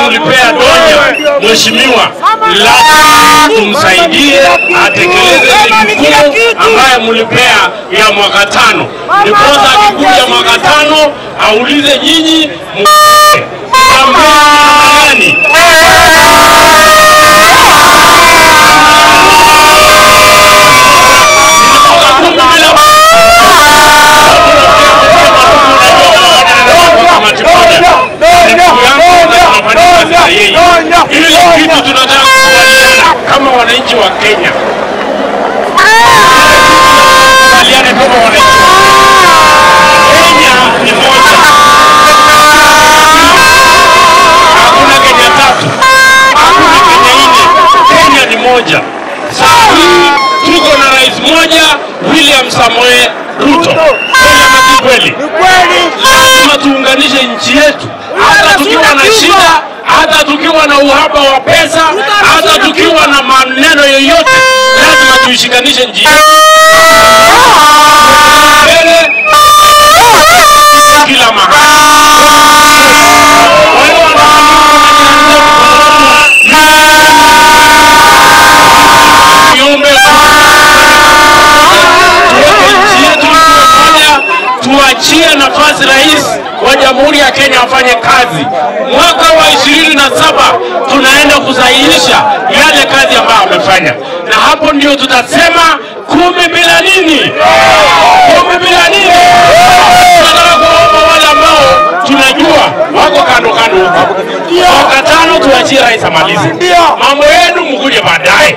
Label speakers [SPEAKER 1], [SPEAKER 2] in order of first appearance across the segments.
[SPEAKER 1] tulipea Donya, mheshimiwa, lazima tumsaidie atekeleze jukumu ambaye mlipea ya mwaka 5. Ndiposa akikuja mwaka 5 aulize nyinyi gani. Ile kitu tunataka kukubaliana kama wananchi wa Kenya. Kukubaliana kama wananchi wa Kenya. Kenya ni moja. Hakuna Kenya tatu. Hakuna Kenya nne. Kenya ni moja. Sasa tuko na rais moja, William Samoei Ruto. Kweli ni kweli? Lazima tuunganishe nchi yetu. Hata tukiwa na shida, hata tukiwa na uhaba wa pesa, hata tukiwa na maneno yoyote, lazima tuishikanishe nchi yetu. Mbele kila mahali. Tuachie nafasi rais wa Jamhuri ya Kenya afanye kazi. Mwaka wa 27 tunaenda kusahihisha yale kazi ambayo amefanya. Na hapo ndio tutasema 10 bila nini? 10 bila nini? Tunataka kuomba wale ambao tunajua wako kando kando huko. Mwaka 5 tuachie rais amalize. Mambo yenu mkuje baadaye.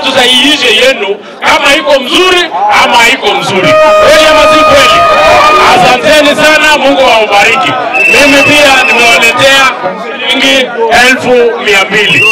[SPEAKER 1] Tusahihishe yenu kama iko mzuri ama haiko mzuri. Kweli ama si kweli? Asanteni sana, Mungu awabariki. Mimi pia nimewaletea shilingi 200,000.